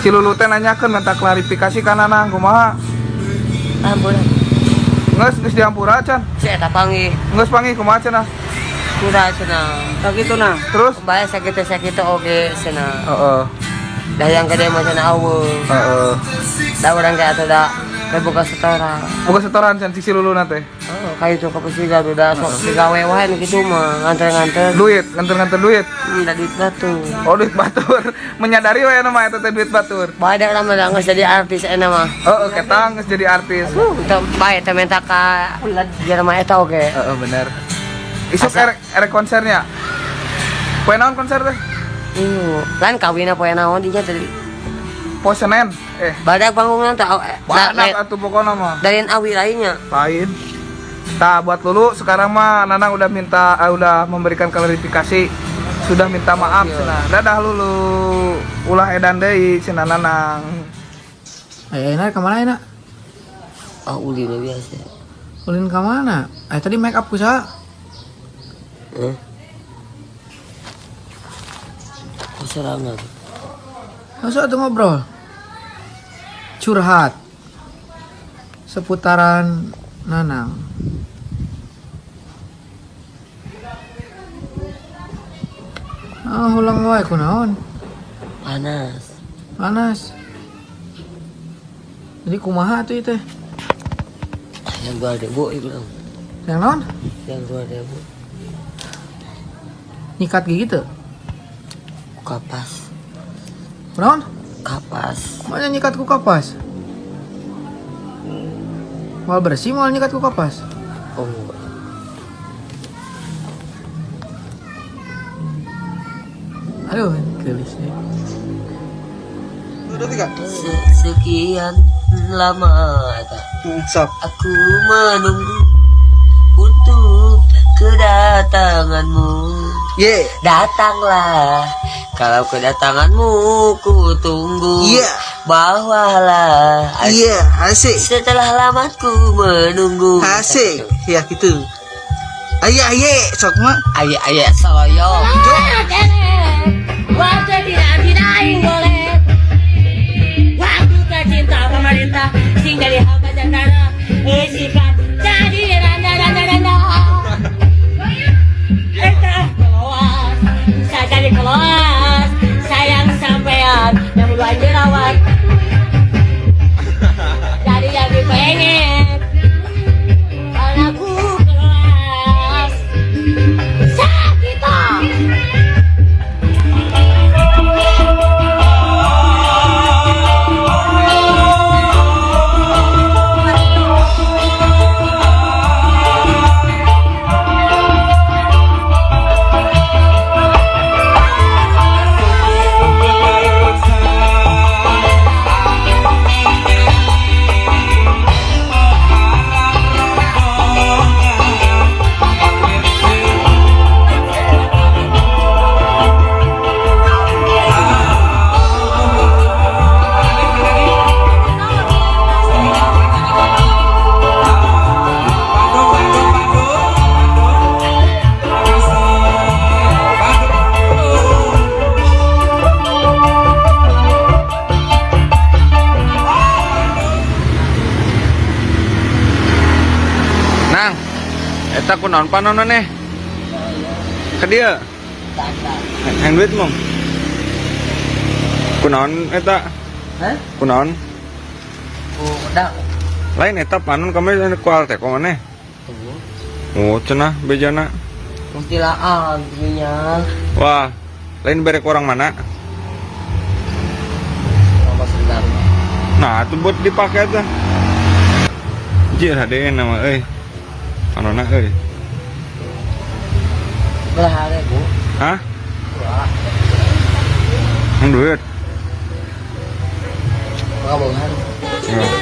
Si Lulu teh nanyakeun, minta klarifikasi ka Nanang, kumaha? Ampun. Geus, geus dihampura can? Si eta panggih. Geus panggih, kumaha cenah? Kurang cenah. Tak gitu nah. Terus? Bae sakitu sakitu oge cenah. Heeh. Dah yang gede mah cenah euweuh. Heeh. Da urang ge atuh da boga setoran. Boga setoran can si Lulu na teh. Oh, kayak itu kapasiga tuh da sok digawe wae nu kitu mah nganter-nganter. Duit, nganter-nganter duit. Da duit batur. Oh, duit batur. Menyadari we mah eta teh duit batur. Bae da urang mah da geus jadi artis enak mah. Heeh, ketang geus jadi artis. Teu bae teh minta ka jelema eta oge. Heeh, bener. Isuk erek konsernya. Poe naon konser teh? Iya, lain kawinna poe naon dinya tadi. Poe Senen. Eh, Badak panggungan teh badak atuh pokona mah. Dari awi lainnya. Lain. Tah, buat Lulu sekarang mah Nanang udah minta udah memberikan klarifikasi, sudah minta maaf cenah. Dadah Lulu. Ulah edan deui cenah Nanang. Eh, enak kemana enak? Ah, ulin biasa. Ulin kemana? Eh, tadi make up ku saha? Eh? Kok serangan? Masa tuh ngobrol? Curhat seputaran Nanang. Ah, ulang wae kunaon? Panas. Panas. Jadi kumaha tuh itu? Yang 2000 itu dong. Yang naon? Yang 2000. Nyikat gigi tuh? Kapas. Kunaon? Kapas. Mana nyikat ku kapas? Mal bersih mal nyikat ku kapas. Oh. Aduh, gelis nih. Udah tiga. Sekian lama eta. Sok. Aku menunggu untuk kedatanganmu. Ye. Datanglah. Kalau kedatanganmu ku tunggu. Iya. Bawalah. Iya, asik. Setelah lama ku menunggu. Asik. Ya gitu. Ayah, aye, sok mah. Ayah ayah saloyo. Waktu tidak tidak aing boleh. Waktu tercinta pemerintah sing dari hamba jantara isikan jadi randa randa randa. Eta keluar, saya jadi keluar. Sayang sampean yang belum dirawat. Jadi yang dipengen anakku kelas sakit. Nang, eta kunaon panon nih? Ke dia. Yang duit mong. Kunaon eta? Hah? Kunaon? Udah. Lain eta panon kami ku altek maneh. Oh, cenah bejana. Kuntilaan minyak. Wah, lain bere orang mana? Nah, itu buat dipakai tuh. Jir HDN nama euy. Panonna euy. Berapa ribu? Hah? Yang duit. Kabogohan. Ya.